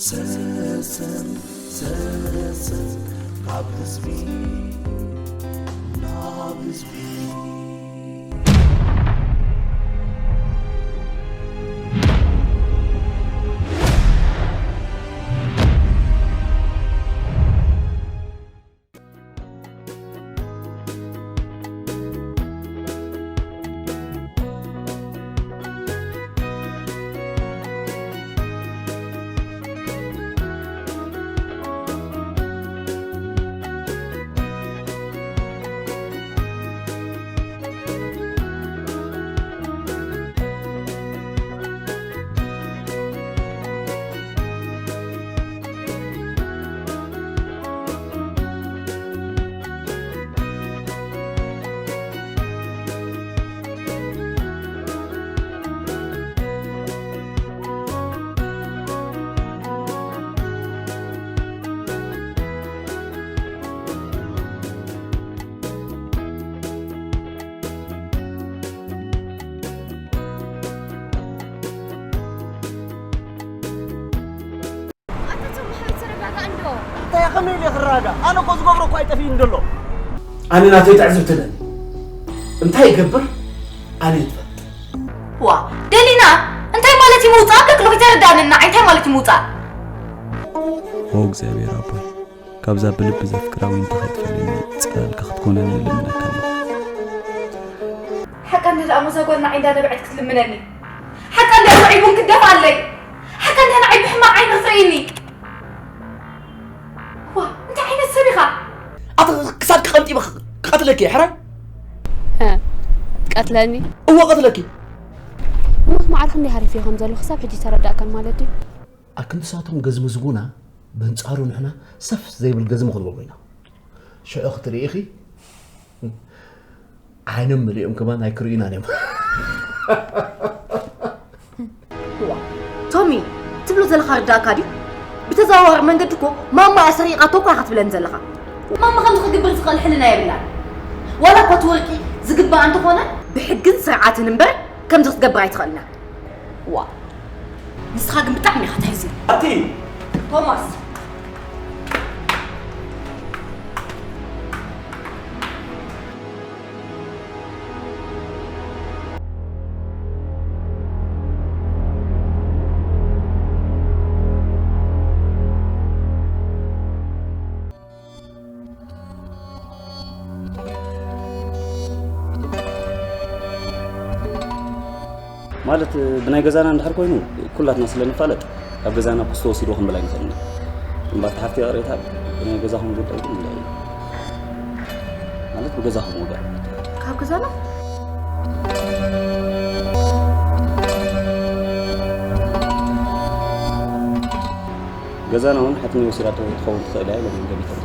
ሰሰን ሰሰን ካብ ህዝቢ ናብ ህዝቢ። ኣታ ቶም ሓቢት ተረጋጋእ እንዶ። እንታይ ከመይ ኢለ ክረጋጋእ? ኣነ እኮ ዝገብሮ እኮ ኣይጠፍእን ዘሎ። ኣነ ናተይ ትዕዝብቲ ኣለኒ። እንታይ ይገብር? ኣነ ይትፈል። ዋ፣ ደሊና፣ እንታይ ማለት እዩ ምውጻእ? ኣበለክ ሎኺ ተረዳእንና፣ እንታይ ማለት እዩ ምውጻእ? ኦ እግዚኣብሔር ኣቦይ፣ ካብዛ ብልቢ ዘፍቅራ ዊንታ ከይትፈልየኒ፣ ጽላልካ ክትኮነኒ እልምነካ ኣለኹ። ሓቃ እንተ ደኣ ሞዛ ጓል ንዓይ እንዳደብዐት ክትልምነኒ፣ ሓቃ እንተ ደኣ ንዓይ ቡን ክትደፍኣለይ፣ ሓቃ እንተ ደኣ ንዓይ ብሕማቕ ዓይኒ ክትርእይኒ። ዋ፣ እንታይ ዓይነት ሰብ ኢኻ? ኣቲ ክሳድኪ ቀንጢበ ክቐትለኪ እየ፣ ሕራይ? ሀ፣ ትቀትለኒ? እወ፣ ቀትለኪ። እሞ ማዕረ ክንደይ ሃሪፈዮ ከም ዘለኹ ክሳብ ሕጂ ተረዳእካን ማለት ድዩ? ኣብ ክንዲ ሳቶም ገዝሚ ዝቡና፣ በንጻሩ ንሕና ሰፍ ዘይብል ገዝሚ ክንበሉ ኢና። ሽዑ ክትርኢ ኢኺ፣ ዓይኖም መሊኦም ከማን ኣይክርእዩናን እዮም። እዋ፣ ቶሚ፣ ትብሎ ዘለኻ ርዳእካ ድዩ? ብተዘዋዋሪ መንገዲ እኮ ማማ እያ ሰሪቓቶ እኮ ኢኻ ትብለኒ ዘለኻ። ማማ ከምዚ ክግብር ዝኽእል ሕልና የብላን። ዋላ እኳ እቲ ወርቂ ዝግባኣ እንተኾነ፣ ብሕግን ስርዓትን እምበር ከምዚ ክትገብር ኣይትኽእልና። ዋ፣ ንስኻ ግን ብጣዕሚ ኢኻ ተሕዝን። ኣቲ ቶማስ። ማለት ብናይ ገዛና እንድሕር ኮይኑ ኩላትና ስለ ንፋለጥ ኣብ ገዛና ክስቶ ወሲድዎ ክንብል ኣይንኽእልን ኢና። እምበር እቲ ሓፍቲ ይቕሬታ ብናይ ገዛኹም ጉዳይ ግን እንታይ እዩ? ማለት ብገዛኹም ወገን። ካብ ገዛና? ገዛና እውን ሓትኒ ወሲዳቶ ክትኸውን ትኽእል እያ ኢሎም እዮም ገሚቶም።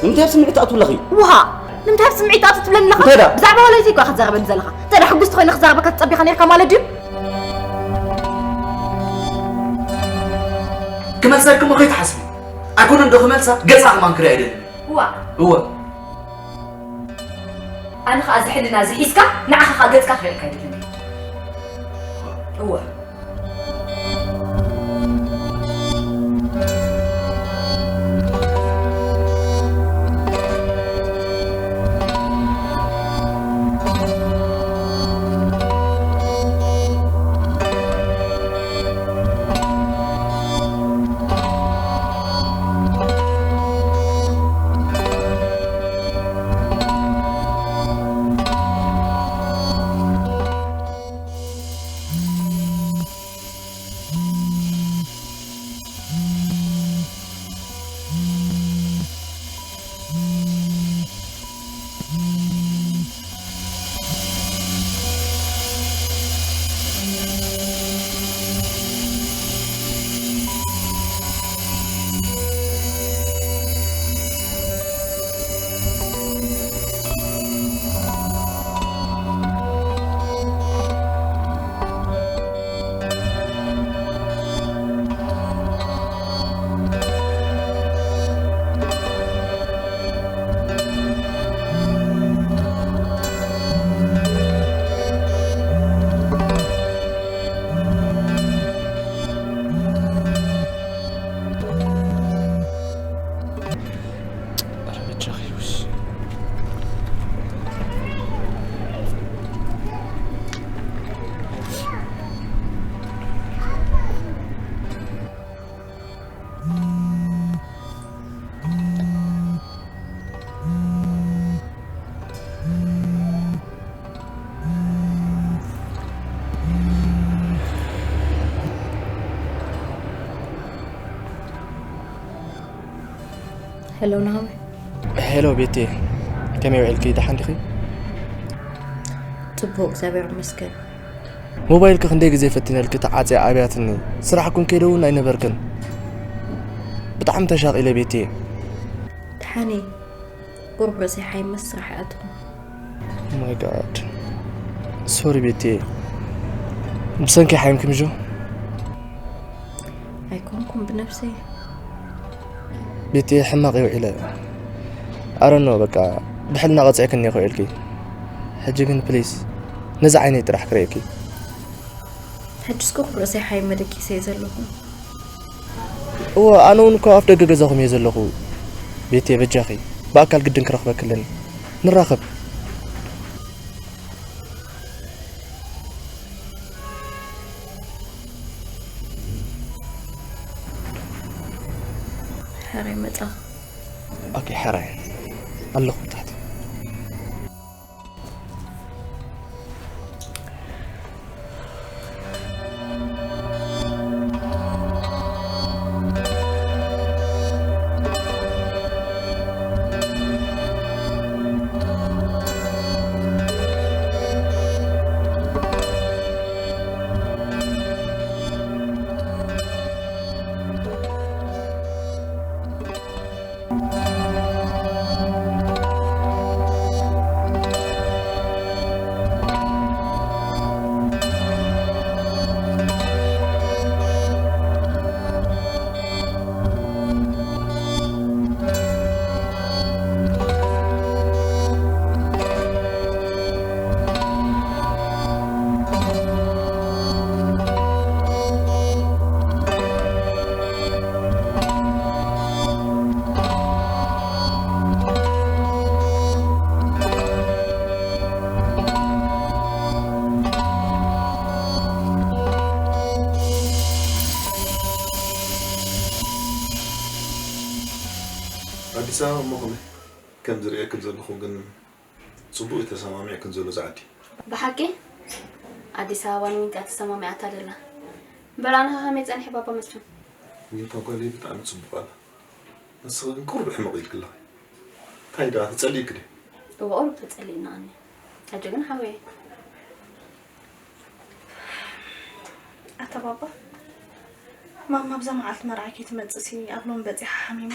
ንምንታይ ኣብ ስምዒት ትኣትው ኣለኺ? ውሃ! ንምንታይ ኣብ ስምዒት ትኣትው ትብለኒ ኣለኻ? እንታይ ደኣ? ብዛዕባ ወለይተይ እኳ ክትዛረበኒ ዘለኻ። እንታይ ደኣ ሕጉስቲ ኮይነ ክዛረበካ ትጸቢኻ ነይርካ ማለት ድዩ? ክመልሰልኪ እሞ ከይትሓስቢ። ኣይኮነን ዶ ክመልሳ፣ ገጻ ከማን ክሪኣ ኣይደልን። እዋ። እወ። ኣነ ኸኣ እዚ ሕልና እዚ ሒዝካ፣ ንዓኻ ኸኣ ገጽካ ክርእየካ ኣይደልን እየ። እወ። ሄሎ ናሆም። ሄሎ ቤቴ፣ ከመይ ውዒልኪ? ደሓን ዲኺ? ጽቡቕ፣ እግዚኣብሔር ይመስገን። ሞባይልኪ ክንደይ ግዜ ፈቲነልኪ ተዓጽያ ኣብያትኒ። ስራሕ ኩን ከይደ እውን ኣይነበርክን። ብጣዕሚ ተሻቒለ ቤቴ። ደሓን እየ። ቁሩብ ርእሰይ ሓይመስ ስራሕ ይኣትኹ። Oh my God. ሶሪ ቤቴ። ብሰንኪ ሓይምኪ ምጆ? ኣይኮንኩም ብነብሰይ። ቤቴ ሕማቕ ይውዒለ። ኣረኖ በቃ ብሕልና ቀጽዕክኒ እኮ ኢልኪ። ሕጂ ግን ፕሊስ ነዚ ዓይነይ ጥራሕ ክርእየኪ። ሕጂ እስከ ርእሰይ ሓይመ ደቂሰ እየ ዘለኹ። እወ ኣነ እውን እኮ ኣፍ ደገ ገዛኹም እየ ዘለኹ። ቤቴ በጃኺ ብኣካል ግድን ክረኽበኪ ኣለኒ። ንራኸብ። ሕራይ መጻ። ኦኬ ሕራይ ኣለኹ ታሕቲ። ኣዲስ ኣበባ እሞ ከመይ? ከም ዝርእየክን ዘለኹ ግን ጽቡቕ እዩ ተሰማሚዕክን ዘሎ እዚ ዓዲ። ብሓቂ ኣዲስ ኣበባ ንዊንታ ተሰማሚዓታ ደላ። እምበር ኣነ ከ ከመይ ጸኒሐ ባባ መስፍን? ዊንታ ጓለይ ብጣዕሚ ጽቡቕ ኣላ። ንስኺ ግን ቁሩብ ሕምቕ ኢልኪ ኣለኺ። እንታይ ደኣ ትጸልኢኪ ድዩ? እወ ቁሩብ ተጸሊእና ኣኒ። ሕጂ ግን ሓወየ። ኣታ ባባ ማማ ኣብዛ መዓልቲ መርዓይ ከይትመጽእሲ ኣብ ሎሚ በጺሓ ሓሚማ።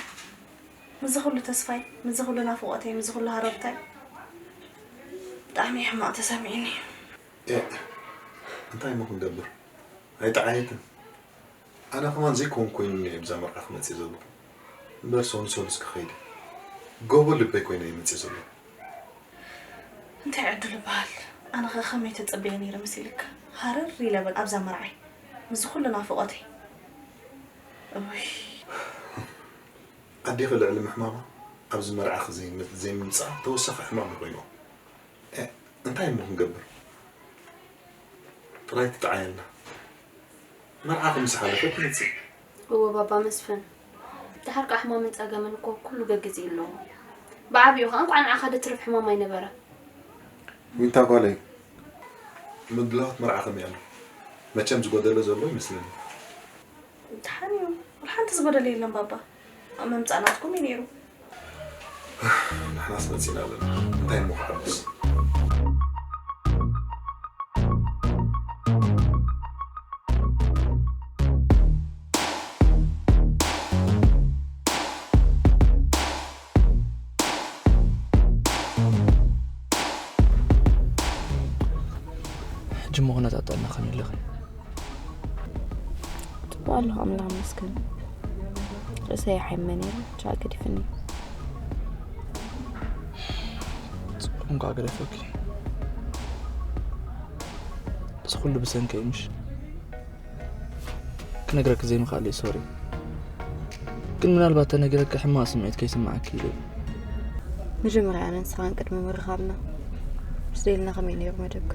ምስዚ ኩሉ ተስፋይ፣ ምስዚ ኩሉ ናፍቖተይ፣ ምስዚ ኩሉ ሃረርታይ ብጣዕሚ ሕማቕ ተሰሚዕኒ። ኤእ እንታይ እሞ ክንገብር? ኣይጠዓየትን። ኣነ ከማን ዘይኮንኩ እየ ብዛ መርዓ ክመጽእ ዘለኹ። እምበር ሶኒ ሶሉስ ክኸይድ እየ። ጎቦ ልበይ ኮይነ እየ መጽእ ዘለኹ። እንታይ ዕድል ይበሃል? ኣነ ኸ ከመይ ተጸብየ ነይረ መሲልካ? ሃረር ኢለ በል ኣብዛ መርዓይ። ምስዚ ኩሉ ናፍቖተይ። እውይ። ኣዴኺ ልዕሊ ምሕማማ ኣብዚ መርዓኺ ዘይም- ዘይምምጻኣ ተወሳኺ ሕማም እዩ ኮይንዋ። ኤ፣ እንታይ እሞ ክንገብር? ጥራይ ትጥዓየልና። መርዓኺ ምስ ሓለፈ ትመጽእ። እወ ባባ መስፍን፣ ደሓር ከኣ ሕማምን ጸገምን እኮ ኩሉ ገግዜኡ ኣለዎ። ብዓቢኡ ከኣ እንቋዕ ንዓኻ ደትርፍ ሕማም ኣይነበረ። ዊንታ ጓለይ፣ ምድላዋት መርዓ ከመይ ኣሎ? መቸም ዝጎደለ ዘሎ ይመስለኒ። ደሓን እዩ። ወላ ሓንቲ ዝጎደለ የለን ባባ። ኣብ ምምጻእ ናትኩም እዩ ነይሩ። ንሕናስ መጺና ኣለና። እንታይ እሞ ክዓብስ? ሕጂ እሞ ኩነታት ጥዕና ከመይ ኣለኺ? ጽቡቕ ኣለኹ ኣምላኽ ይመስገን። ርእሰይ ይሓይመ ነይሩ፣ ቻ ገዲፍኒ። ጽቡቕ እንኳዕ ገደፈኪ። እዚ ኩሉ ብሰንከይ ምሽ? ክነግረኪ ዘይምኽኣለይ ሶሪ። ግን ምናልባት ተነጊረኪ ሕማቕ ስምዒት ከይስምዓኪ ኢለ እየ። መጀመርያ ኣነን ንስኻን ቅድሚ ምርኻብና ምስ ደልና ከመይ ነይሩ መደብካ?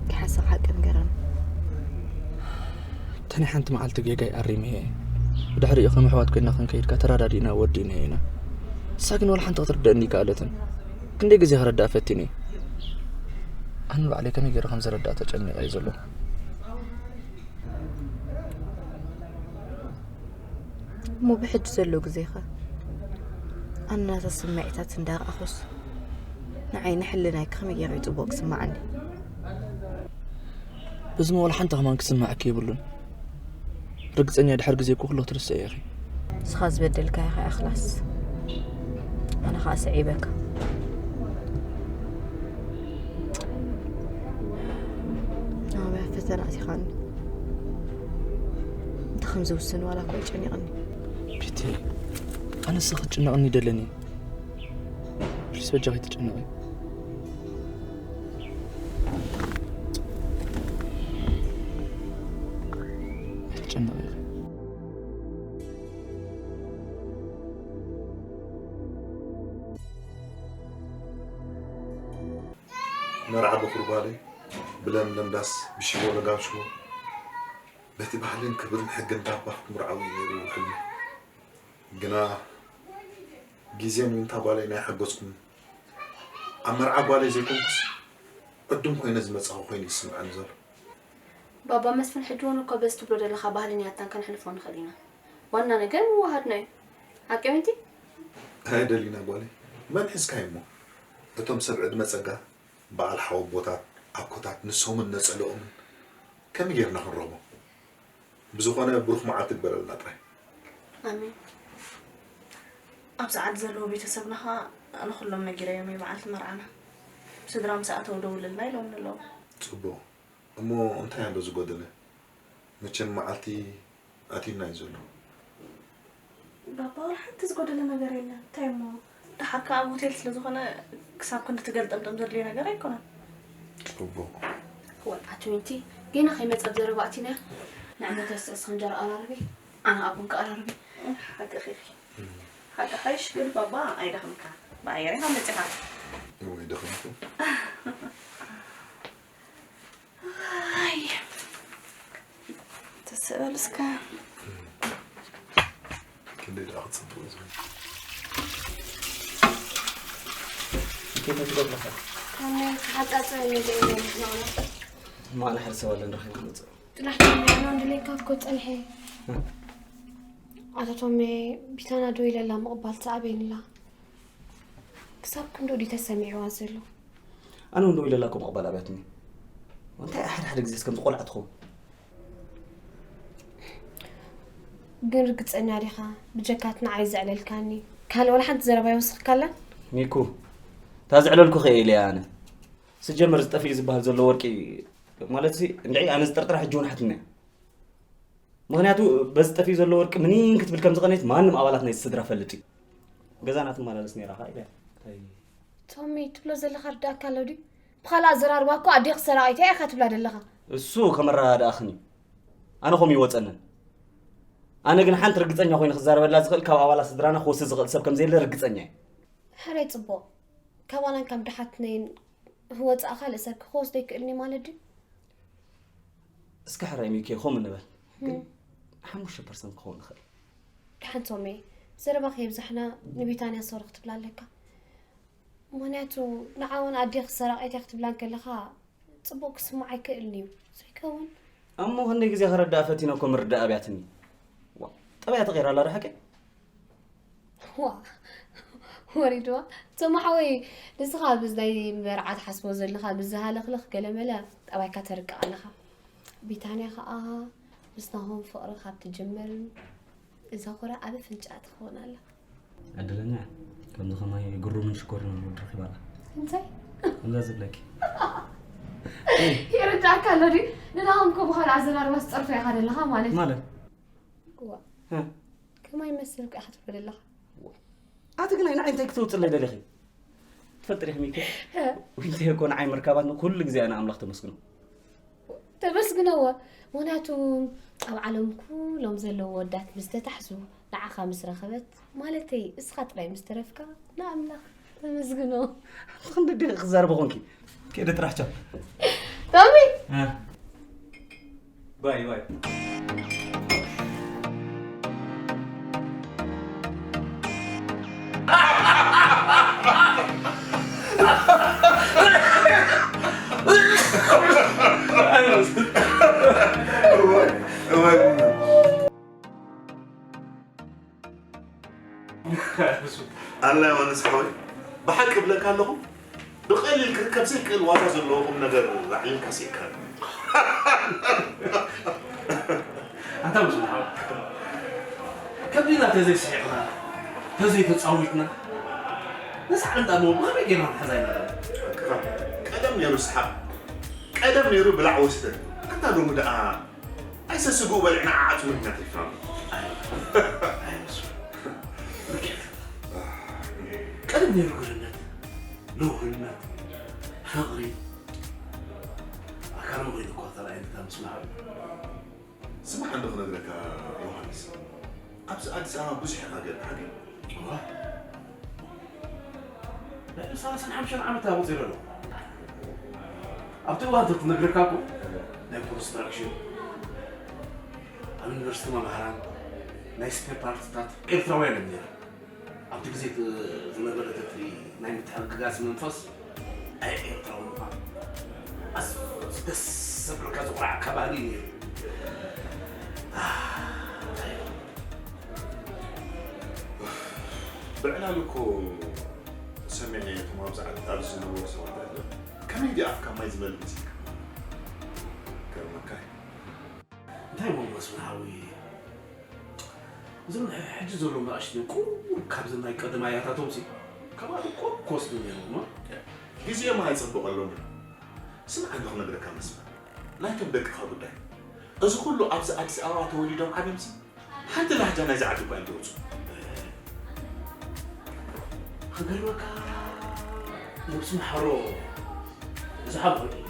ከይሓሰኻ ሓቂ ንገረኒ። እታ ናይ ሓንቲ መዓልቲ ጌጋይ ኣሪመ እየ። ብድሕሪኡ ከም ኣሕዋት ኮይንና ክንከይድ ከኣ ተረዳዲእና ወዲእናዮ ኢና። ንሳ ግን ዋላ ሓንቲ ክትርደኣኒ ኣይከኣለትን። ክንደይ ግዜ ከረድኣ ፈቲነ እየ። ኣነ ንባዕለይ ከመይ ገይረ ከም ዘረድኣ ተጨኒቐ እየ ዘለኹ። እሞ ብሕጂ ዘሎ ግዜኸ? ኣነ ናታ ስምዒታት እንዳረኣኹስ ንዓይ ንሕልናይ ከመይ ገይሩ እዩ ጽቡቕ ክስምዓኒ? በዚ መዋል ሓንቲ ከማን ክስምዓኪ የብሉን። ርግጸኛ ድሕሪ ግዜ እኮ ኩሎ ትርስዒ ኢኺ። ንስኻ ዝበደልካዮ ከኣ ክላስ ኣነ ከኣ ስዒበካ። ናብያ ፈተና ኣቲኻኒ። እንታይ ከም ዝውስን ዋላ እኳ ይጨኒቕኒ። ቤቲ፣ ኣነስ ክትጭነቕኒ ይደለኒ። ፕሊስ በጃኺ ትጨነቒ። ኣይትጨነቒ ኢኺ። መርዓ በኹሪ ጓለይ ብለምለም ዳስ ብሽቦ ለጋብ ሽቦ በቲ ባህልን ክብርን ሕግን ዳባ ክትምርዓው እዩ ነይሩ ሕልሚ። ግና ግዜን ዊንታ ጓለይን ኣይሓገዝኩምን። ኣብ መርዓ ጓለይ ዘይኮንኩስ ዕዱም ኮይነ ዝመጻኹ ኮይኑ ይስምዓኒ ዘሎ። ባባ መስፍን፣ ሕጂ እውን እኮ በዚ ትብሎ ዘለኻ ባህልን ያታን ከነሕልፎ ንኽእል ኢና። ዋና ነገር ምውሃድና እዩ። ሓቂ ዊንቲ? ኣይ ደሊና ጓለይ፣ መን ሒዝካዮ እሞ? እቶም ሰብ ዕድመ ጸጋ፣ በዓል ሓወቦታት፣ ኣኮታት፣ ንሶምን ነጸለኦምን ከመይ ጌርና ክንረኽቦም? ብዝኾነ ብሩኽ መዓልቲ ግበረልና ጥራይ። ኣሜን። ኣብዚ ዓዲ ዘለዉ ቤተሰብና ኸኣ ንኹሎም ነጊረዮም እየ መዓልቲ መርዓና። ስድራ ምስ ኣተው ደውልልና ኢሎምኒ ኣለዉ። ጽቡቕ። እሞ እንታይ ኣሎ ዝጎደለ? መቸም መዓልቲ ኣትዩና እዩ ዘሎ። ባባ፣ ዋላ ሓንቲ ዝጎደለ ነገር የለን። እንታይ እሞ? ደሓር ከኣ ኣብ ሆቴል ስለ ዝኾነ ክሳብ ክንዲ ትገልጠምጠም ዘድልዮ ነገር ኣይኮነን። ጽቡቕ። ወጣ ትዊንቲ፣ ጌና ከይመጸ ብዘረባ ኣቲና። ንዕመተ እስኺ እንጀራ ኣራርቢ፣ ኣነ ኣቡን ከኣራርቢ። ሓቂ ኺኺ። ሓቂ ሓይሽ ግን ባባ ኣይደኽምካ። ብኣየር ኢኻ መጺኻ። እወ፣ ኣይደኽምኩ። ኣይ፣ ተሰበል እስከ። ክንደይ ደኣ ክጽብቕ ዝብል። እንታይ ትገብር ኣለኻ? ኣነ ክሓጻጽብ እየ ኢለ እየ ዝመጽእ። ማዕና ሓደ ሰብ ኣለ ንረኺብ ክመጽእ። ጥራሕ ተማያኖ እንድሌካ እኮ ጸንሐ። እ? ኣቶ ቶሜ፣ ቢታና ደው ኢለላ ምቕባል ትኣብየንላ። ክሳብ ክንድኡ ድዩ ተሰሚዕዋ ዘሎ? ኣነ እውን ደው ኢለላ እኮ ምቕባል ኣብያትኒ። እንታይ ሓደ ሓደ ግዜስ ከምዚ ቆልዓ ትኸውን? ግን ርግጸኛ ዲኻ? ብጀካት ንዓይ ዘዕለልካኒ ካልእ ዋላ ሓንቲ ዘረባ ይወስኽካላ? ሚኩ፣ እታ ዘዕለልኩ ከ ኢለ እያ ኣነ። ስጀመር ዝጠፍእ ዝበሃል ዘሎ ወርቂ፣ ማለት ሲ፣ እንድዒ ኣነ ዝጥርጥራ ሕጂ እውን ሓትነ። ምኽንያቱ በዚ ጠፊኡ ዘሎ ወርቂ ምኒን ክትብል ከም ዝቐነየት ማንም ኣባላት ናይቲ ስድራ ፈልጥ እዩ። ገዛና ትመላለስ ነይራ ኸኣ ኢለ። እንታይ? ቶሚ፣ ትብሎ ዘለኻ ርዳእካ ኣሎ ድዩ? ብኻልእ ኣዘራርባ እኮ ኣዴኺ ሰራቒት እያ ኢኻ ትብላ ዘለኻ። እሱ ከመረዳድኣኽን እዩ። ኣነ ከምኡ ይወጸንን። ኣነ ግን ሓንቲ ርግጸኛ ኮይነ ክዛረበላ ዝኽእል ካብ ኣባላት ስድራና ክወስድ ዝኽእል ሰብ ከም ዘየለ ርግጸኛ እየ። ሕራይ ጽቡቕ። ካባናን ካብ ደሓትነይን ወጻእ ካልእ ሰብ ክወስዶ ኣይክእልን እዩ ማለት ድዩ? እስከ ሕራይ ሚኪ፣ ከምኡ ንበል። ግን እም። ሓሙሽተ ፐርሰንት ክኸውን ይኽእል። ደሓን ቶሜ፣ ዘረባ ከየብዛሕና ንቢታንያ ሶሪ ክትብላ ኣለካ። ምኽንያቱ ንዓ እውን ኣዴኺ ሰራቒት እያ ክትብላ እንከለኻ ጽቡቕ ክስማዕ ኣይክእልን እዩ። ዘይከውን። እሞ ክንደይ ግዜ ከረድኣ ፈቲነ እኮ ምርዳእ ኣብያትኒ። ዋ፣ ጠባያ ተቐይራ ኣላ ዶ ሓቀይ? ዋ፣ ወሪድዋ። ቶማ ሓወይ፣ ንስኻ ብዚ ናይ መርዓ ትሓስቦ ዘለኻ፣ ብዚ ሃለኽለኽ ገለመለ ጠባይካ ተርቅቕ ኣለኻ። ቢታንያ ኸኣ ምስ ናሆም ፍቕሪ ካብ ትጅምር፣ እዛ ኹራ ኣብ ኣፍንጫኣ ትኸውን ኣላ። ዕድለኛ፣ ከምዚ ኸማይ ግሩምን ሽኮርን ወዲ ረኺባ ኣላ። እንታይ? ከምዛ ዝብለኪ። ይርዳእካ ኣሎ ድዩ? ንናሆም እኮ ብኻልእ ኣዘራርባ ዝጸርፎ ኢኻ ዘለኻ ማለት። ማለት? ዋ። እ? ከማይ ይመስል እኮ ኢኻ ትብሎ ዘለኻ። ኣቲ ግን ንዓይ እንታይ ክትውፅለይ ደሊኺ? ትፈልጢ ዲኺ ሚኪ? እ? ዊንተይ እኮ ንዓይ ምርካባት ንኩሉ ግዜ ኣነ ኣምላኽ ተመስግኖ። ተመስግነዎ። ምኽንያቱ ኣብ ዓለም ኩሎም ዘለዉ ወዳት ምስ ተታሕዙ ንዓኻ ምስ ረኸበት፣ ማለተይ እስኻ ጥራይ ምስ ተረፍካ ንኣምላኽ ተመስግኖ። ክንዲ ዲኺ ክዛረብ ኾንኪ? ከይደ ጥራሕ ቻው። ቶሚ! እ። ባይ ባይ። ኣላ ኣለኹ። ብቐሊል ክርከብ ዘይክእል ዋጋ ዘለዎ ቁም ነገር ኣዕሊልካ ስኢንካ። ኣንታ ብዙሕ ሓው፣ ከምዚ ኢና ተዘይስሒቕና፣ ተዘይተጻዊትና፣ ነዚ ዓለም ደኣ ብኸመይ ጌርና ንሕዛ ኢና ደኣ? ሓቅኻ። ቀደም ነይሩ ሰሓቕ፣ ቀደም ነይሩ ብላዕ ወስተ። ኣንታ ሎሚ ደኣ ኣይሰስግኡ በሊዕና ዓዓጽሙ ኢና ተሪፍና ኣሎ። ኣይ፣ ኣይ፣ እሱ። ቀደም ነይሩ ግርነት፣ ልውህነት፣ ፍቕሪ፣ ኣካሎም ኮይኑ እኳ ተራእየኒ ካብ ምስማዕ። ስማዕ እንዶ ክነግረካ ዮሃንስ፣ ኣብዚ ኣዲስ ኣበባ ብዙሕ ኢኻ ገርካ ሓቂ? እዋ፣ ልዕሊ ሰላሳን ሓሙሽተን ዓመት ኣቑጺረ ኣለኹ። ኣብቲ እዋን ተትነግረካ እኮ ናይ ኮንስትራክሽን፣ ኣብ ዩኒቨርሲቲ መምሃራን፣ ናይ ስፔር ፓርትታት ኤርትራውያን እዮም ነይሮም። ኣብቲ ግዜ እቲ ዝነበረ እቲ ናይ ምትሕግጋዝ መንፈስ፣ ኣይ ኤርትራዊ ምዃን ኣዝዩ ደስ ዘብለካ ዘኹርዓካ ባህሊ እዩ ነይሩ። ኣህ፣ እንታይ እዩ? ብዕላሉ እኮ ሰሚዐ እቶም ኣብዚ ዓዲ ኣብዚ ዝነበሩ ሰባት ኣለ። ከመይ ድዩ ኣፍካ ማይ ዝመልእ መሲልካ? ገርመካ እዩ። እንታይ እሞ መስፍን ሓወይ፣ እዞም ሕጂ ዘለዉ ኣናእሽቱ ቁሩብ ካብዘን ናይ ቀደም ኣያታቶምሲ፣ ካብኣቶም ቁሩብ ክወስዱ ነይሮም። ግዜኦም ኣይጸበቐሎምን። ስምዓ እንዶ ክነግረካ መስፍን፣ ናይቶም ደቅኻ ጉዳይ። እዚ ኩሉ ኣብዚ ኣዲስ ኣበባ ተወሊዶም ዓብዮምሲ፣ ሓንቲ ላህጃ ናይዚ ዓዲ እኳ እዮም ዘውጽኡ። ክገርመካ፣ ነብሱ መሓሮ ዝሓብኦ እዩ።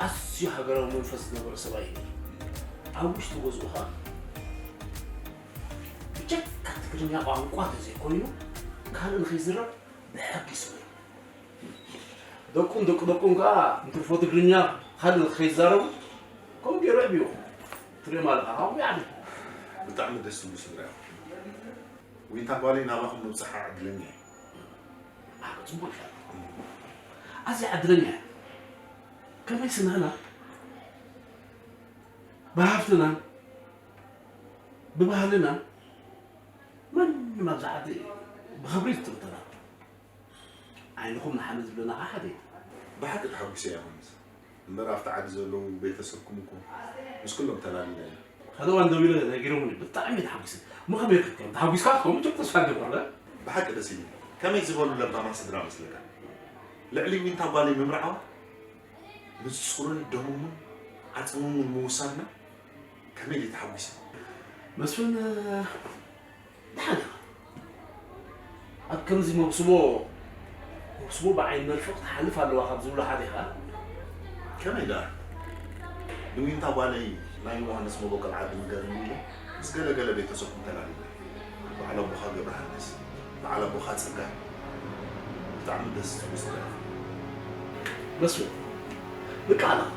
ኣዝዩ ሃገራዊ መንፈስ ዝነበሮ ሰብኣይ እዩ። ኣብ ውሽጢ ገዝኡ ኸኣ ብጀካ ትግርኛ ቋንቋ ተዘይኮይኑ ካልእ ንኸይዝረብ ብሕጊ ይስመር። ደቁን ደቂ ደቁን ከኣ እንትርፎ ትግርኛ ካልእ ከይዛረቡ ከምኡ ገይሩ ኣዕብይዎ። ትሪኦም ኣለኻ፣ ካብኡ ይዓቢ። ብጣዕሚ ደስ ዝብሉ ስድራ ኢኹም። ዊንታ ጓለይ ናባኹም ምብጻሓ ዕድለኛ እየ። ኣነ ጽቡቕ ኢልካ። ኣዝያ ዕድለኛ እያ። ከመይ ስንህና ብሃፍትና ብባህልና ማንም ኣብዚ ዓዲ ብኽብሪ ዝጥምተና። ዓይንኹም ንሓመድ ዝብለና ኸዓ ሓደ እዩ። ብሓቂ ተሓጒሰ እየ ዮሃንስ። እምበር ኣብቲ ዓዲ ዘለዉ ቤተሰብኩም እኮ ምስ ኩሎም ተላሊለ እየ። ሓደ እዋን ደዊለ ነጊሮምኒ፣ ብጣዕሚ እየ ተሓጒሰ። እሞ ከመይ ረኺብካዮም? ተሓጒስካ ክትከውን መቸም ተስፋ ይገብር፣ እ? ብሓቂ ደስ ኢሉኒ። ከመይ ዝበሉ ለባማት ስድራ መስለካ? ልዕሊ ዊንታ ጓለይ ምምርዓዋ ንጹርን ደሙምን ዓጽሞምን ምውሳንና ከመይ ድዩ ተሓጒሰ? መስፍን፣ ደሓን ኢኻ። ኣብ ከምዚ መብስቦ፣ መብስቦ ብዓይኒ መርፍእ ክትሓልፍ ኣለዋ ካብ ዝብሉ ሓደ ኢኻ። ከመይ ደኣ? ንዊንታ ጓለይ ናይ ዮሃንስ መበቆል ዓዲ ንገርኒ ኢለ ምስ ገለ ገለ ቤተሰብኩም ተላሊለ። በዓል ኣቦኻ ገብረሃንስ፣ በዓል ኣቦኻ ጸጋ፣ ብጣዕሚ ደስ ዝብሉ ስድራ ኢኹም። መስፍን፣ ልክዕ ኣለኻ።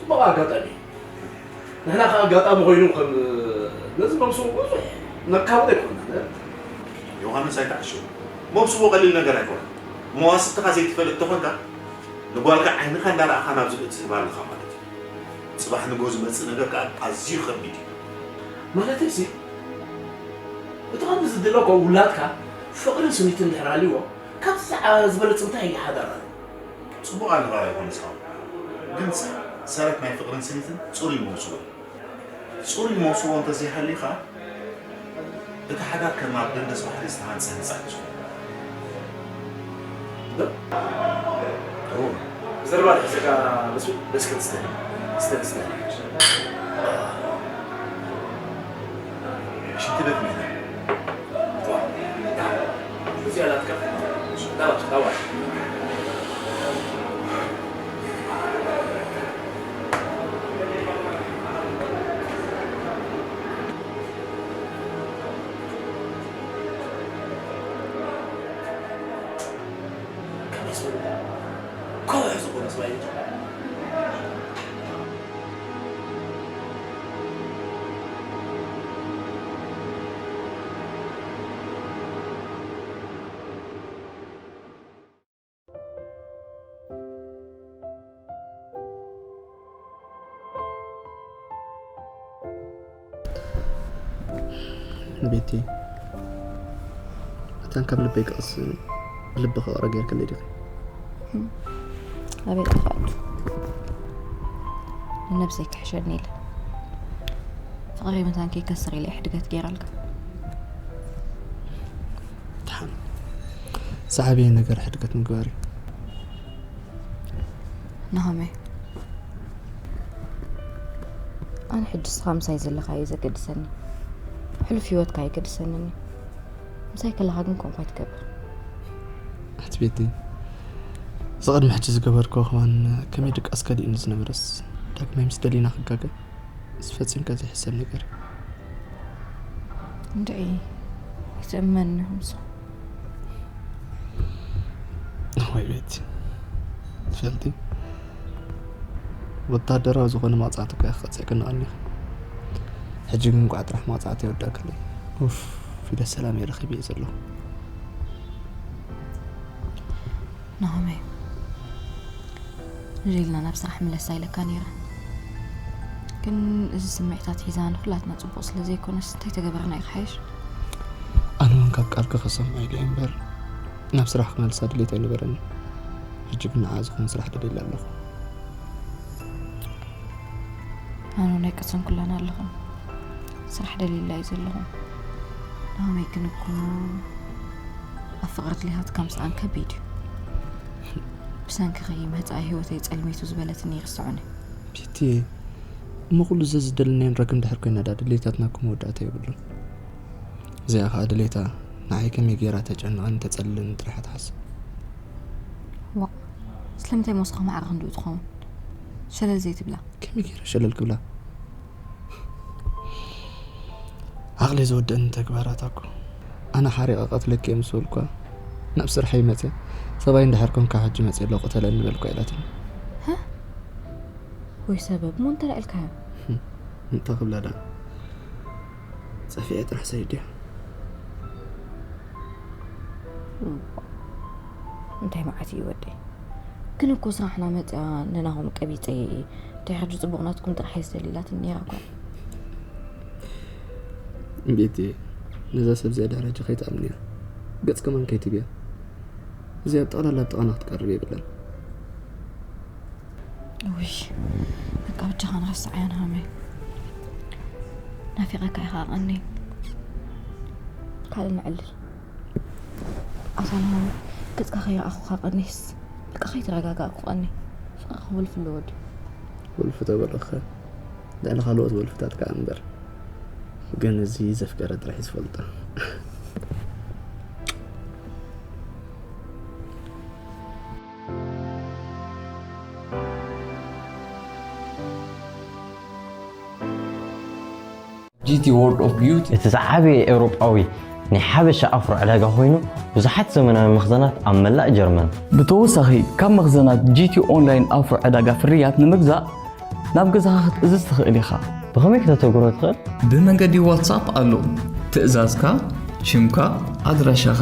ጽቡቕ ኣጋጣሚ እዩ። ንሕና ከኣ ኣጋጣሚ ኮይኑ ከም ነዚ መብስቦ ብዙሕ ነካብዶ ኣይኮንናን፣ እ? ዮሃንስ ኣይትዓሽው። መብስቦ ቀሊል ነገር ኣይኮነን። መዋስብትኻ ዘይትፈልጥ ተኾንካ፣ ንጓልካ ዓይንኻ እንዳረኣኻ ናብ ዝብኢ ትህባ ኣለኻ ማለት እዩ። ጽባሕ ንግሆ ዝመጽእ ነገር ከኣ ኣዝዩ ከቢድ እዩ። ማለተይሲ፣ እቲ ከምዚ ዝድለ እኮ ውላድካ ፍቕርን ስኒትን እንድሕር ሃልይዎ፣ ካብዚ ዝዓ-፣ ዝበለጽ እንታይ እዩ ሓዳር ኣሎ? ጽቡቕ ኣለኻ ዮሃንስ ሓው። ግን ሰረት ናይ ፍቕርን ስኒትን ጽሩይ መውስቦ እዩ። ጽሩይ መውስቦ እንተዘይሃልዩ ኸኣ፣ እቲ ሓዳር ከም ኣብ ደንደስ ባሕሪ ዝተሃንጸ ህንጻ እዩ ዝኸውን። ዶ? እዎ። ብዘረባ ተሒዝካ በሱ ደስ ከም ትስተ-፣ ትስተ-፣ ትስተ-። ሽንቲ ቤት መሄዳ። እዚኣ ናትካ። ዳዋ፣ ዳዋ። ከመይ ዝበለ ከውሒ ዝኾነ ሰብኣይ እዩ። ቤቲ፣ እቲ ካብ ልበይ ክቕስን፣ ብልቢ ክቕረ ጌርክለይ ዲኺ? ኣበይ ጠፋእቱ? ንነብሰይ ክሕሸኒ ኢለ። ፍቕሪ መታን ከይከስር ኢለ ሕድገት ገይራልካ። ደሓን። ዝዓበየ ነገር ሕድገት ምግባር እዩ። ናሆመይ፣ ኣነ ሕጂ ንስኻ ምሳይ ዘለኻ እዩ ዘገድሰኒ። ሕሉፍ ህይወትካ ኣይገድሰንን እዩ። ምሳይ ከለኻ ግን ከምኡ ኣይትገብር። ኣቲ ቤቲ፣ እዚ ቅድሚ ሕጂ ዝገበርክዎ ከማን ከመይ ድቃስ ከሊእኒ ዝነበረስ፣ ዳግማይ ምስ ደሊና ክጋገ፣ እዚ ፈጺምካ ዘይሕሰብ ነገር እዩ። እንድዒ፣ ኣይትእመን ንህምሶ። ወይ ቤቲ፣ ትፈልጢ፣ ወታደራዊ ዝኾነ መቕጻዕቲ እኮ ኢኺ ቀጺዕክኒ ቀኒኺ። ሕጂ ግን እንቋዕ ጥራሕ መቕጻዕቲ ይወዳእክለይ። ኡፍ፣ ፊደስ ሰላም እየ ረኺበ እየ ዘለኹ። ናሆመይ፣ ንደይልና ናብ ስራሕ ምለስ ኣይለካ ነይረ። ግን እዚ ስምዒታት ሒዛ ንኹላትና ጽቡቕ ስለ ዘይኮነስ እንታይ ተገበርና እዩ ክሓይሽ? ኣነ እውን ካብ ቃልኪ ክሰምዖ ኢለ እየ እምበር ናብ ስራሕ ክመልሳ ድሌት ኣይነበረኒ። ሕጂ ግን ንዓ ዝኾነ ስራሕ ደልየላ ኣለኹ። ኣነ እውን ኣይቀሰንኩላን ኣለኹ። ስራሕ ደልየላ እዩ ዘለኹ። ናሆመይ ግን እኮ ኣብ ፍቕሪ ድሌታትካ ምስኣን ከቢድ እዩ። ብሰንክኺ መጻኢ ህይወተይ ጸልሚቱ ዝበለትኒ ይርስዑኒ። ቤቲ፣ እሞ ኩሉ እዚ ዝደለናዮ ንረክብ እንድሕር ኮይና ደኣ ድሌታትና እኮ መወዳእታ የብሉን። እዚኣ ኸኣ ድሌታ ንዓይ ከመይ ገይራ ተጨንቐኒ ተጸልለኒ ጥራሕ እያ ትሓስብ። ዋእ፣ ስለምንታይ ሞስኻ ማዕረ ክንድኡ ትኸውን? ሸለል ዘይትብላ? ከመይ ገይረ ሸለል ክብላ? ዓቕለይ ዝወደአኒ ተግባራታ እኮ። ኣነ ሓሪቐ ቀትለኪ እየ ምስ በልኳ፣ ናብ ስርሐይ መፅየ። ሰብኣይ እንድሕር ኮንካ ሕጂ መፅየ ኣለኹ ቅተለኒ በልኳ ኢላትኒ። ሃ? ወይ ሰበብ እሞ እንተልዒልካዮ? እንታይ ክብላ ደኣ? ጸፊዐ ጥራሕ ሰዲድያ። እንታይ መዓት እዩ ወደይ? ግን እኮ ስራሕና መጽያ ንናሆም ቀቢጸ እየ። ድሕሪ ሕጂ ጽቡቕ ናትኩም ጥራሕ እየ ዝደሊ ኢላትኒ ነይራ እኳ። ቤቲ፣ ነዛ ሰብ እዚኣ ድሕሪ ሕጂ ከይትኣምንያ። ገጽ ከማን ከይትብያ። እዚኣ ብጠቕላላ ኣብ ጥቓና ክትቀርብ የብላን። ውይ፣ በቃ በጃኻ ንረስዓያ ናሆመይ። ናፊቐካ ኢኻ ቀኒ። ካልእ ነዕልል። ኣታ ናሆመይ፣ ገጽካ ከይረኣኹኻ ቀኒስ። በቃ ከይተረጋጋእኩ ቀኒ። ፍቕርኻ ወልፊ ኣለዎ ድዩ? ወልፊ ተበለኸ። ልዕሊ ካልኦት ወልፍታት ከኣ እምበር። ግን እዚ ዘፍቀረ ጥራሕ እዩ ዝፈልጦ። ጂ ቲ World of Beauty። እቲ ዝዓበየ ኤውሮጳዊ ናይ ሓበሻ ኣፍሮ ዕዳጋ ኮይኑ፣ ብዙሓት ዘመናዊ መኽዘናት ኣብ መላእ ጀርመን። ብተወሳኺ፣ ካብ መኽዘናት ጂ ቲ ኦንላይን ኣፍሮ ዕዳጋ ፍርያት ንምግዛእ ናብ ገዛኻ ክትእዝዝ ትኽእል ኢኻ። ብኸመይ ከተተግብሮ ትኽእል? ብመንገዲ ዋትሳፕ ኣሎ። ትእዛዝካ፣ ሽምካ፣ ኣድራሻኻ፣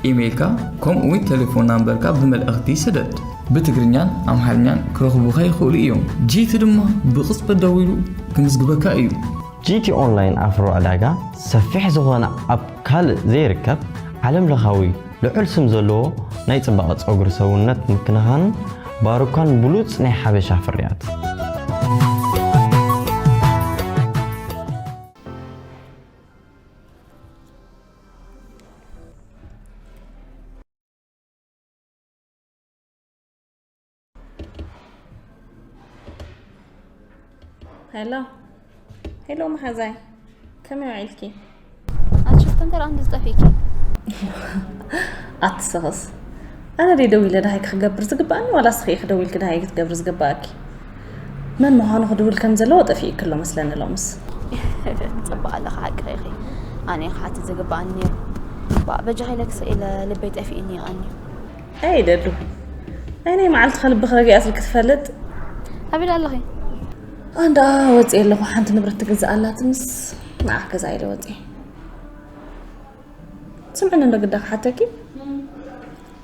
ኢሜይልካ፣ ከምኡ እውን ቴሌፎን ናምበርካ ብመልእኽቲ ስደድ። ብትግርኛን ኣምሓርኛን ክረኽቡኻ ይኽእሉ እዮም። ጂ ቲ ድማ ብቕጽበት ደዊሉ ክምዝግበካ እዩ። ጂ ቲ ኦንላይን ኣፍሮ ዕዳጋ ሰፊሕ ዝኾነ ኣብ ካልእ ዘይርከብ ዓለም ለኻዊ ልዑል ስም ዘለዎ ናይ ጽባቐ ጸጉሪ ሰውነት ምክንኻንን ባሩካን ብሉጽ ናይ ሓበሻ ፍርያት። ሄሎ ሄሎ መሓዛይ፣ ከመይ ውዒልኪ? ኣቲ ሽፍታ እንተ ደኣ እንድዚ ጠፊእኪ። ኣቲ ስኽስ፣ ኣነ ድየ ደዊለ ደሃይ ክገብር ዝግብኣኒ ዋላ ስኺ ኢኺ ደዊልኪ ደሃይ ክትገብሪ ዝግብኣኪ? መን ምዃኑ ክድውል ከም ዘለዎ ጠፊእኪ ኣሎ መስለኒ ሎምስ። ጽቡቕ ኣለኺ፣ ሓቅኺ ኢኺ። ኣነ እየ ክሓትት ዝግብኣኒ ነይሩ። ባእ በጃኺ ኢለ ክስእ ኢለ ልበይ ጠፊእኒ እዩ ቀንዩ። ኣይ ደዱ፣ ኣይ ናይ መዓልትኻ ልብኺ ረጊኣትልኪ ትፈልጥ? ኣበይ ደኣ ኣለኺ? ኣንዳ ወፂኤ ኣለኹ፣ ሓንቲ ንብረት ትግዛእ ኣላትንስ ንዓ ክገዝኣ ኢለ ወፂኤ። ስምዕኒ እንዶ ግዳ ክሓተኪ፣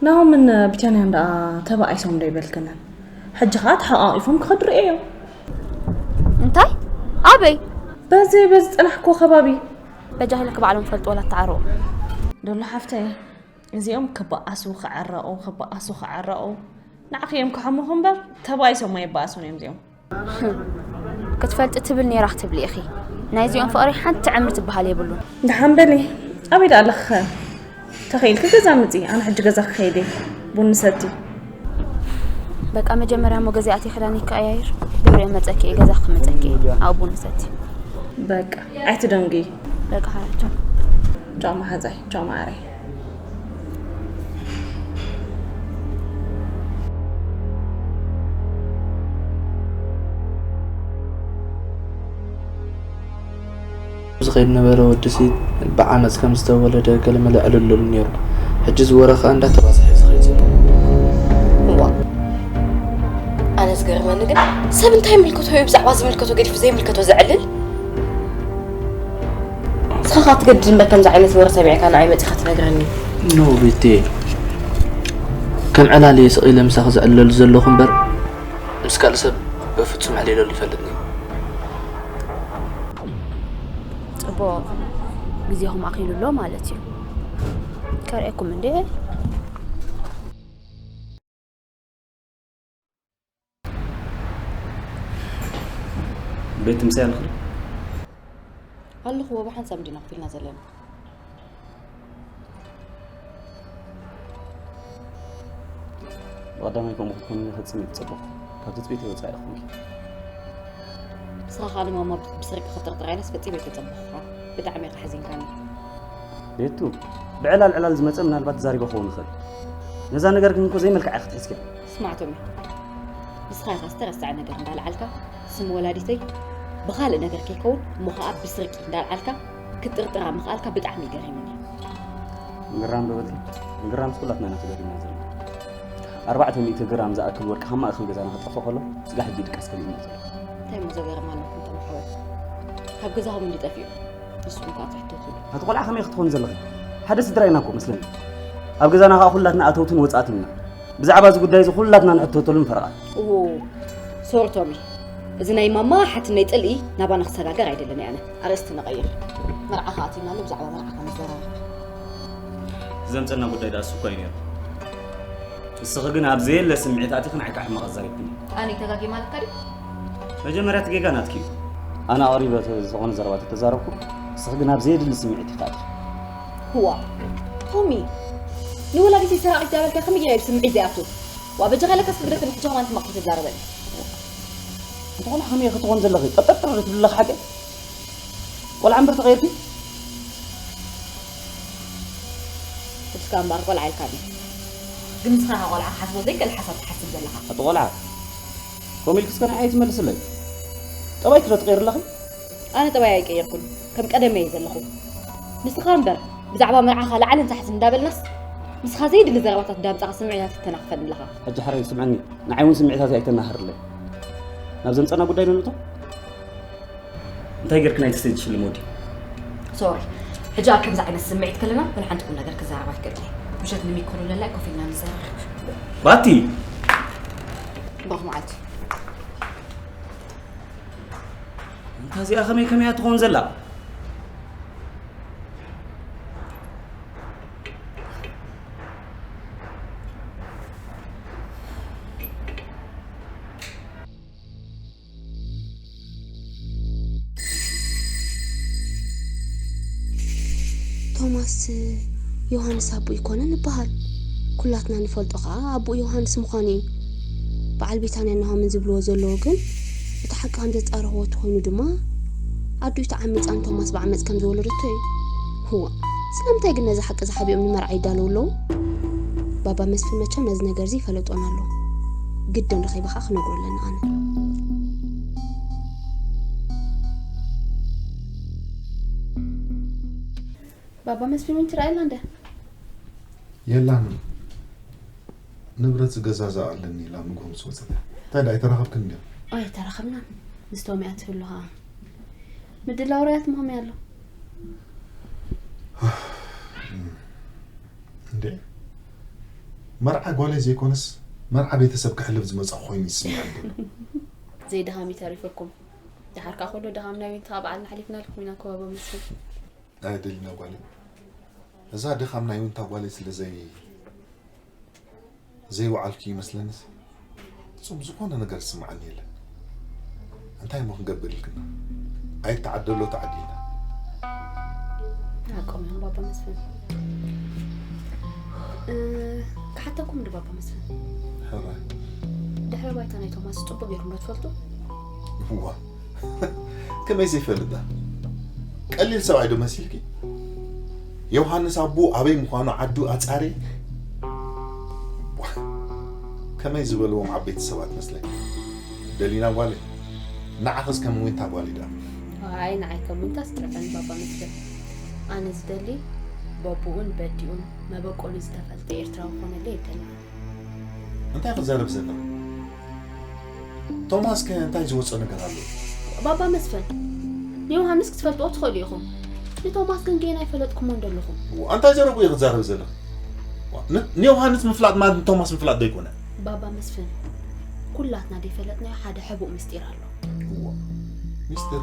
ናሆምን ቢታንያን ደኣ ተባኢሶም ዶ ይበልክንን? ሕጂ ኸኣ ተሓቋቒፎም ክኸዱ ርእየ እዮም። እንታይ? ኣበይ? በዚ በዚ ዝጸናሕክዎ ከባቢ። በጃኺ ኢልኪ ባዕሎም ይፈልጡ ወላ ኣተዓርቑ። ደሎ ሓፍተይ፣ እዚኦም ክበኣሱ ክዕረቑ ክበኣሱ ክዕረቑ ንዓኺ እዮም ክሓሙኹ እምበር ተባኢሶም ኣይበኣሱን እዮም እዚኦም። ክትፈልጢ ትብል ነይራ ክትብሊ ኢኺ። ናይዚኦም ፍቕሪ ሓንቲ ዕምሪ ትበሃል የብሉን። ደሓን በሊ። ኣበይ ደኣ ኣለኺ ኸ? ተኽኢልኪ ገዛ ምጺ፣ ኣነ ሕጂ ገዛ ክኸይድ እየ። ቡን ንሰቲ። በቃ መጀመርያ እሞ ገዛ ኣትየ ክዳነይ ክቀያይር ድሕሪኡ መጸኪ እየ፣ ገዛ ክመጸኪ እየ። ኣብኡ ቡን ንሰቲ። በቃ ኣይትደንጉ። በቃ ሓራቸው። ቻው መሓዛይ፣ ቻው ማዓረይ። ዝኸይድ ነበረ ወድሲ ብዓመፅ ከም ዝተወለደ ገለመለ ዕልልሉ ነይሩ። ሕጂ ዝወረ ኸኣ እንዳተባዝሐ ዝኸይድ ዘሎ። እዋ ኣነ ዝገርመኒ ግን ሰብ እንታይ ይምልከቶ እዩ ብዛዕባ ዝምልከቶ ገዲፉ ዘይምልከቶ ዘዕልል? ንስኻ ኻትገድድ እምበር ከምዚ ዓይነት ወረ ሰሚዕካ ንዓይ መፂኻ ትነግረኒ? ኖ ቤቴ ከም ዕላል እየ ስቕ ኢለ ምሳኺ ዝዕለሉ ዘለኹ እምበር ምስ ካልእ ሰብ በፍጹም ዕሊለሉ ይፈልጥኒ። ጽቡቕ ግዜኹም ኣኺሉ ኣሎ ማለት እዩ። ከርእየኩም እንዴ? ቤት ምሳይ ኣልኽዶ? ኣለኹዎ ብሓንሳብ እንዲና ኮፍ ኢልና ዘለና። ብቐዳማይ ከምኡ ክትኮኒ ፈጺመ ኣይተጸበኹ። ካብ ትጽቢተይ ወጻኢ ኢኹም። ንስኻ ከኣ ንማማ ብስርቂ ክትጥርጥራ ኢለስ ፈጺመ ኣይተጸበኹኻ። ብጣዕሚ ኢኻ ኣሕዚንካኒ። ቤቱ፣ ብዕላል ዕላል ዝመጸ ምናልባት ተዛሪበ ክኸውን ይኽእል። ነዛ ነገር ግን እኮ ዘይመልክዓ ኢኻ ክትሕዝክያ። ስማዕ ቶሚ፣ ንስኻ ኢኻ ዝተረስዐ ነገር እንዳልዓልካ ስም ወላዲተይ ብኻልእ ነገር ከይከውን እሞ ኸኣ ብስርቂ እንዳልዓልካ ክትጥርጥራ ምኽኣልካ ብጣዕሚ እዩ ገሪሙኒ። ምግራም ዶ በልኪ? ምግራምስ ኩላትና ኢና ተገሪምና ዘለና። ኣርባዕተ ሚእቲ ግራም ዝኣክል ወርቂ ካብ ማእከል ገዛና ክጠፍእ ከሎ ስጋዕ ሕጂ ድቃስ ከሊእና ዘሎ። እንታይ እሞ ዘገርም ኣለኩም እቶም ኣሕዋት? ካብ ገዛኹም እንዲ ጠፊኡ ንስኹም ከኣ ትሕተቱሉ። ኣቲ ቆልዓ ከመይ ክትኾኒ ዘለኺ? ሓደ ስድራ ኢና እኮ መስለኒ። ኣብ ገዛና ከኣ ኩላትና ኣተውትን ወጻእትን ኢና። ብዛዕባ እዚ ጉዳይ እዚ ኩላትና ንሕተተሉን ፈረቓ። እዎ ሶሪ ቶሚ፣ እዚ ናይ ማማ ሓትነይ ጽልኢ ናባና ክሰጋገር ኣይደልን እየ ኣነ። ኣርእስቲ ንቐይር። መርዓ ከኣ ኣቲና ኣሎ ብዛዕባ መርዓ ከ ንዘራረብ። ዘምጸና ጉዳይ ደኣ እሱ እኮ እዩ ነይሩ። እስኺ ግን ኣብ ዘየለ ስምዒት ኣቲኺ ንዓይ ከዓ ሕማቕ ኣዛሪብክኒ። ኣነ ተጋግየ ማለትካ ድዩ? መጀመርያ እቲ ጌጋ ናትኪ እዩ። ኣነ ኣቕሪበ ዝኾነ ዘረባ ተተዛረብኩ፣ እስኺ ግን ኣብ ዘየድሊ ስምዒት ኢኺ ኣቲኺ። ህዋ ቶሚ፣ ንወላዲተይ ሰራቒት ዳበልካ ከመይ ገይረ እየ ብስምዒት ዘይኣቱ? ዋ በጃኻ ኢለካ እስኪ ግደፈኒ፣ ሕጂ ከማን ሕማቕ ከይትዛረበኒ። እንተ ቆልዓ ከመይ ኢኺ ትኾን ዘለኺ? ጠጠርጥር ትብሊ ኣለኺ ሓቂ? ቆልዓ እምበር ተቐይርኪ? ስልስካ እምበኣር ቆልዓ ኢልካኒ። ግን ንስኻ ኢኻ ቆልዓ ክሓስቦ ዘይክእል ሓሳብ ትሓስብ ዘለኻ። ኣቲ ቆልዓ፣ ከምኡ ኢልኪ እስከ ንዓይ ኣይትመልስለይ። ጠባይኪ ዶ ትቐይሪ ኣለኺ? ኣነ ጠባይ ኣይቀየርኩን፣ ከም ቀደመይ እየ ዘለኹ። ንስኻ እምበር ብዛዕባ መርዓኻ ላዕልን ታሕትን እንዳበልናስ ንስኻ ዘየድሊ ዘረባታት እንዳምጻኻ ስምዒታት ትተናኽፈኒ ኣለኻ። ሕጂ ሕራይ ስምዐኒ፣ ንዓይ እውን ስምዒታተይ ኣይተናህርለይ። ናብ ዘምጸና ጉዳይ ዶ ንእቶ? እንታይ ጌርክናይ ትሰይ ትሽልም ወዲ? ሶሪ፣ ሕጂ ኣብ ከምዚ ዓይነት ስምዒት ከለና ወላ ሓንቲ ቁም ነገር ክዛረብ ኣይክእልን እየ። ምሸት ንሚኮ ሉለላይ ኮፍ ኢልና ንዘራረብ። ባቲ! ብሩኽ መዓልቲ። እንታ እዚኣ ከመይ ከመይ እያ ትኸውን ዘላ? ቶማስ ዮሃንስ ኣቦኡ ኣይኮነን ይበሃል። ኩላትና ንፈልጦ ኸኣ ኣቦኡ ዮሃንስ ምዃኑ እዩ። በዓል ቢታንያን ናሆምን ዝብልዎ ዘለዉ ግን እቲ ሓቂ ከም ዘጻረኽዎ ተኾይኑ ድማ ኣዲኡ ተዓሚጻ ንቶማስ ብዓመጽ ከም ዝወለደቶ እዩ። ህዋ ስለምንታይ ግን ነዚ ሓቂ እዚ ሓቢኦም ንመርዓ ይዳለዉ ኣለዉ? ባባ መስፍን መቸም ነዚ ነገር እዚ ይፈለጦን ኣሎ። ግድን ረኺበ ኸኣ ክነግሮ ኣለኒ ኣነ። ባባ መስፍን ትረኣየላ እንደ የላን ንብረት ዝገዛዛ ኣለኒ ኢላ ምግቦ ምስ ወፀት እንታይ ዳ ኣይተራኸብክን እንዲ ኣይተራኸብናን ምስ ቶሚ እያ ትህሉ ኸዓ ምድላው ራያት ምኾመይ ኣሎ እንዴ መርዓ ጓለይ ዘይኮነስ መርዓ ቤተሰብ ክሕልፍ ዝመፃ ኮይኑ ይስምዐ ኣሎ ዘይድሃም ይተሪፈኩም ድሓር ከዓ ኩሉ ድሃም ናይ ዊንታ በዓልና ሓሊፍና ልኩም ኢና ከባቢ መስል ኣየደሊና ጓለይ እዛ ድኻም ናይ ዊንታ ጓለይ ስለ ዘይ ዘይወዓልኩ ይመስለንስ፣ ፍጹም ዝኾነ ነገር ዝስምዓኒ የለን። እንታይ እሞ ክንገብር ኢልክና? ኣይተዓደሎ ተዓዲልና። ኣቆም እዮም ባባ መስፍን። እ፣ ክሓተኩም ዶ ባባ መስፍን? ሕራይ። ድሕረ ባይታ ናይ ቶማስ ጽቡቅ ገይርኩም ዶ ትፈልጡ? እዋ፣ ከመይ ዘይፈልጣ? ቀሊል ሰብኣይ ዶ መሲልኪ? ዮሃንስ ኣቦ ኣበይ ምዃኑ ዓዱ ኣጻሪ። ከመይ ዝበልዎም ዓበይቲ ሰባት መስለኪ? ደሊና ጓለይ፣ ንዓኽስ ከም ዊንታ ጓል ኢዳ። ኣይ ንዓይ ከም ዊንታ ስጥርፈን ባባ መስፍን። ኣነ ዝደሊ በቡኡን በዲኡን መበቆሉ ዝተፈልጠ ኤርትራዊ ኮነለ ይደሊ። እንታይ ክዛረብ ዘለኹ? ቶማስ ከ እንታይ ዝወጾ ነገር ኣሎ? ባባ መስፍን፣ ንዮሃንስ ክትፈልጥዎ ትኽእሉ ኢኹም። ንቶማስ ግን ጌና ኣይፈለጥኩሞን ደለኹም። እንታይ ዘረቡ እዩ ክዛረብ ዘለኹ? ንዮሃንስ ምፍላጥ ማለት ንቶማስ ምፍላጥ ዶ ይኮነ? ባባ መስፍን፣ ኩላትና ዘይፈለጥናዮ ሓደ ሕቡእ ምስጢር ኣሎ። ሚስጥር?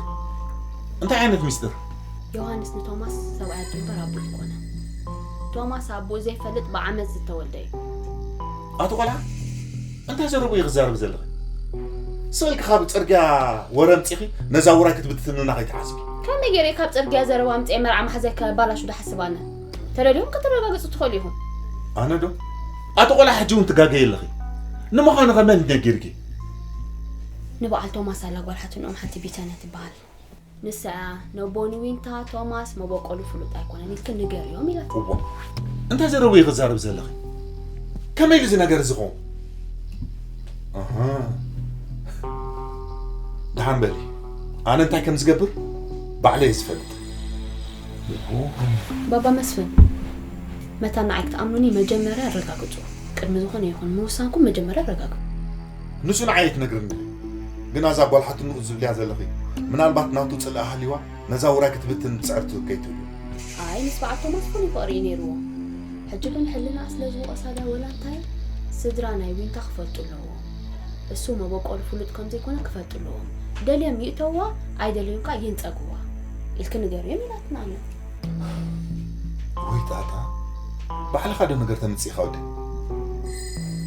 እንታይ ዓይነት ሚስጥር? ዮሃንስ ንቶማስ ሰብኣይ ኣቦ እምበር ኣቦ ኣይኮነን። ቶማስ ኣቦ ዘይፈልጥ ብዓመት ዝተወልደ እዩ። ኣቶ ቆልዓ፣ እንታይ ዘረቡ እዩ ክዛረብ ዘለኺ? ስእልኪ ካብ ጽርግያ ወረ ኣምጺኺ ነዛ ውራይ ክትብትንና ከይትሓስቢ። ከመይ ገይረ ካብ ጽርግያ ዘረባ ኣምጺኤ መርዓ ማሕዘይ ከባላሹ ዶ ሓስብ ኣነ? ተደሊኹም ከተረጋግጹ ትኽእሉ ኢኹም። ኣነ ዶ? ኣቶ ቆልዓ፣ ሕጂ እውን ትጋገይ ኣለኺ። ንምዃኑ ከመይ ነጊርኪ? ንበዓል ቶማስ ኣላ ጓል ሓትንኦም ሓንቲ ቢተነ ትበሃል። ንሳ ነቦ ንዊንታ ቶማስ መበቆሉ ፍሉጥ ኣይኮነን ኢልክን ንገርዮም ኢላትኒ። እዋ፣ እንታይ ዘረቡ እዩ ክዛረብ ዘለኺ? ከመይ ኢሉ እዚ ነገር ዝኸውን? ኣሃ። ደሓን በሊ። ኣነ እንታይ ከም ዝገብር ባዕለይ እየ ዝፈልጥ። ባባ መስፍን፣ መታን ንዓይ ክትኣምኑኒ መጀመርያ ኣረጋግጹ። ቅድሚ ዝኾነ ይኹን ምውሳንኩም መጀመርያ ኣረጋግጹ። ንሱ ንዓይ ኣይትነግርኒ። ግን ኣዛ ጓል ሓትንኡ ዝብልያ ዘለኺ፣ ምናልባት ናቱ ጽልኢ ሃልይዋ ነዛ ውራይ ክትብትን ትጽዕር ትብል ከይትህሉ። ኣይ፣ ምስ በዓል ቶማስ ፍሉይ ፍቕሪ እዩ ነይርዎ። ሕጂ ግን ሕልናኣ ስለ ዝወቐሳ ድያ ወላ እንታይ፣ ስድራ ናይ ዊንታ ክፈልጡ ኣለዎም። እሱ መበቆሉ ፍሉጥ ከም ዘይኮነ ክፈልጡ ኣለዎም። ደልዮም ይእተውዋ፣ ኣይደለዩን ከኣ ይንጸግዋ ኢልኪ ንገርዮም ኢላትና ኣነ። ወይ ጣጣ፣ ባዕልኻ ዶ ነገር ተምጽእ ኢኻ ወደይ?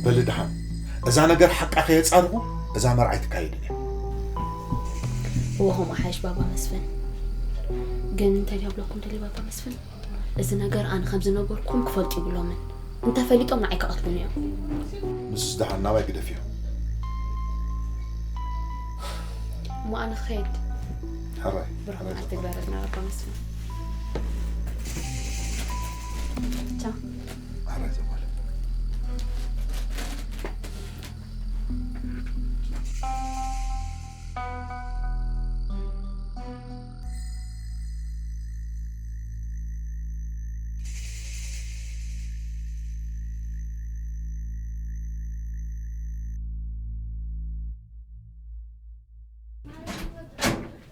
በሊ ደሓን፣ እዛ ነገር ሓቃ ከየጻርኹ እዛ መርዓ ኣይትካየድን እያ። እወ፣ ከምኡ ሓይሽ ባባ መስፍን። ግን እንታይ ድያ ብለኩም ደሊ ባባ መስፍን? እዚ ነገር ኣነ ከም ዝነገርኩም ክፈልጡ ይብሎምን። እንተፈሊጦም ንዓይ ክቐትሉኒ እዮም። ንሱስ ደሓን ናባይ ግደፍዮ። እሞ ኣነ ክኸይድ። ሕራይ፣ ብሩኽ ሕራይ መዓልቲ ዘመን። ግበረልና ባባ መስፍን። ቻው። ሕራይ ዘመን።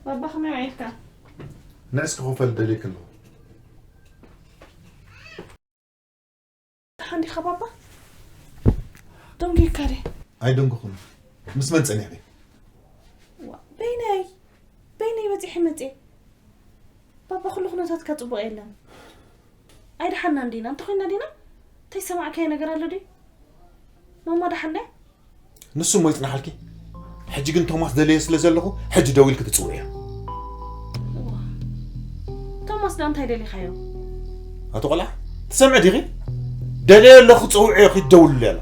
ባባ ከመይ ውዒልካ? ንዕስ ክኸፈል ደልየክ ኣለኹ። ደሓን ዲኻ ባባ? ደንጒካ ድየ? ኣይደንጎኹን። ምስ መን ጸኒሕኪ? ዋ፣ በይነይ በይነይ በጺሐ መጽየ። ባባ፣ ኩሉ ኩነታትካ ጽቡቕ የለን። ኣይደሓንናን ዲና? እንተኾይንና ዲና? እንታይ ዝሰማዕካዮ ነገር ኣሎ ድዩ? ማማ ደሓን ድያ? ንሱ እሞ ይጽናሓልኪ። ሕጂ ግን ቶማስ ደለየ ስለ ዘለኹ፣ ሕጂ ደዊልኪ ትጽውዕዮ። ቶማስ ዳ እንታይ ደሊኻዮ? ኣቶ ቆልዓ፣ ትሰምዒ ዲኺ? ደለየ ኣለኹ፣ ጽውዕዮ፣ ኪድ ደውልሉ ያላ።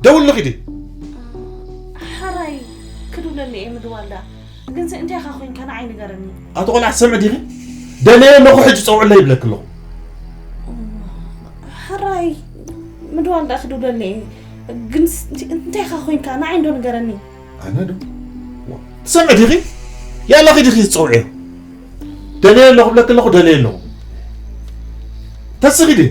ደውልሉ ኪዲ። ሕራይ ክድውለሉ እየ ምድዋል ዳ። ግንሲ እንታይ ኢኻ ኮይንካ ንዓይ ንገረኒ። ኣቶ ቆልዓ፣ ትሰምዒ ዲኺ? ደለየ ኣለኹ፣ ሕጂ ጸውዕለይ ይብለኪ ኣለኹ። ሕራይ ምድዋል ዳ ክድውለሉ እየ። ግንሲ እንታይ ኢኻ ኮይንካ ንዓይ እንዶ ንገረኒ። ኣነ ዶ? ትሰምዒ ዲኺ? ያላ ኺዲ ኺዲ ትጸውዕዮ። ደልየ ኣለኹ ብለኪ ኣለኹ፣ ደልየ ኣለኹ። ተስኺ ዲ?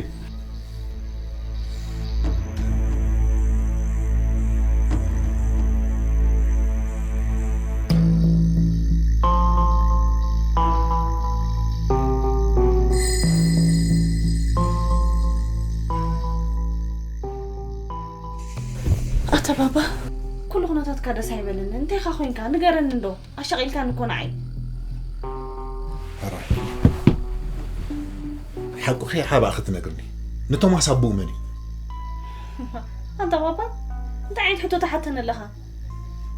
ኣታ ባባ፣ ኩሉ ኩነታትካ ደስ ኣይበለንን። እንታይ ኢኻ ኮይንካ? ንገረኒ እንዶ። ኣሻቒልካኒ እኮ ንዓይ። ሕራይ። ሓቁኺ ሓባእ ክትነግርኒ። ንቶማስ ኣቦኡ መን እዩ? ኣንታ ባባ፣ እንታይ ዓይነት ሕቶ ትሓተኒ ኣለኻ?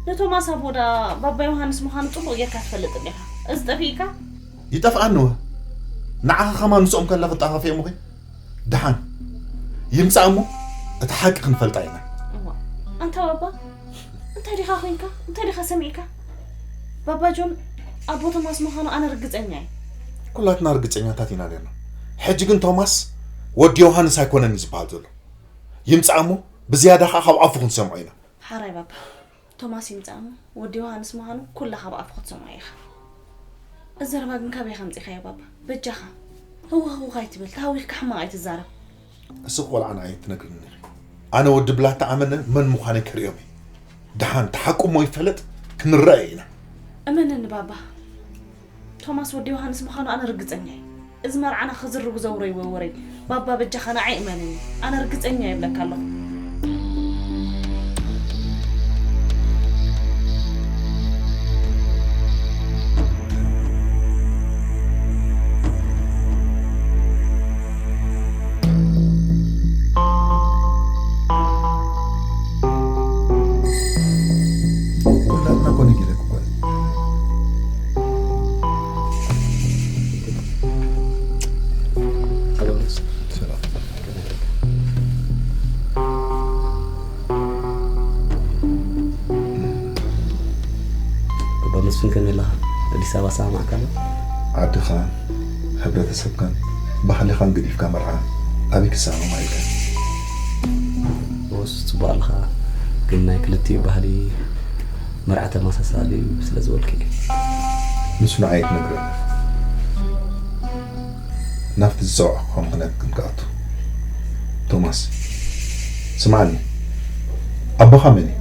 ንቶማስ ኣቦ ዳ ባባ ዮሃንስ ምዃኑ ጽቡቕ ጌርካ ትፈልጥ እንዲኻ። እዚ ጠፊእካ? ይጠፍኣኒ ወ? ንዓኺ ከማን ምስኦም ከላ ክጣፋፍኦም እኺ? ደሓን ይምጻእ እሞ፣ እቲ ሓቂ ክንፈልጣ ኢና። እዋ፣ ኣንታ ባባ፣ እንታይ ዲኻ ኮይንካ? እንታይ ዲኻ ሰሚዕካ? ባባ ጆን ኣቦ ቶማስ ምዃኑ ኣነ ርግጸኛ እየ። ኩላትና ርግጸኛታት ኢና ነርና። ሕጂ ግን ቶማስ ወዲ ዮሃንስ ኣይኮነን እዩ ዝበሃል ዘሎ። ይምጻእ እሞ፣ ብዝያዳ ኸኣ ካብ ኣፉ ክንሰምዖ ኢና። ሓራይ ባባ፣ ቶማስ ይምጻእ እሞ፣ ወዲ ዮሃንስ ምዃኑ ኩላ ካብ ኣፉ ክትሰምዖ ኢኻ። እዚ ዘረባ ግን ካበይ ከምጺኻዮ ባባ? በጃኻ። ህውኽ ህውኽ ኣይትበል፣ ተሃዊኽካ ሕማቕ ኣይትዛረብ። እስኺ ቆልዓ ንዓይ ትነግርኒ ኢኺ። ኣነ ወዲ ብላታ ኣመነ መን ምዃነይ ከርእዮም እየ። ደሓን ተሓቁሞ ይፈለጥ ክንረኣየ ኢና። እመነኒ ባባ፣ ቶማስ ወዲ ዮሃንስ ምዃኑ ኣነ ርግጸኛ እየ። እዚ መርዓና ክዝርቡ ዘውረይዎ ወረይ። ባባ በጃኻ ንዓይ እመነኒ። ኣነ ርግጸኛ እየ ይብለካ ኣለኹ። ኩላትና እኮ ነጊረኪ እኮ። ሰላም። ኣባ መስፍን ከመይ ኣለኻ? ኣዲስ ኣበባ ሰማማዕካ ኣሎ? ዓድኻን ሕብረተሰብካን ባህልኻን ገዲፍካ መርዓ ኣበይ ክሰማማዕ ኢልካ? እወስ ጽቡቕ ኣለኻ፣ ግን ናይ ክልቲኡ ባህሊ መርዓ ተመሳሳሊ እዩ ስለ ዝበልኩ እየ። ንሱ ንዓይ ኣይትነግረኒ። ናብቲ ዝጸዋዕኩኻ ምኽንያት ግን ክኣቱ። ቶማስ፣ ስምዓኒ፣ ኣቦኻ መን እዩ?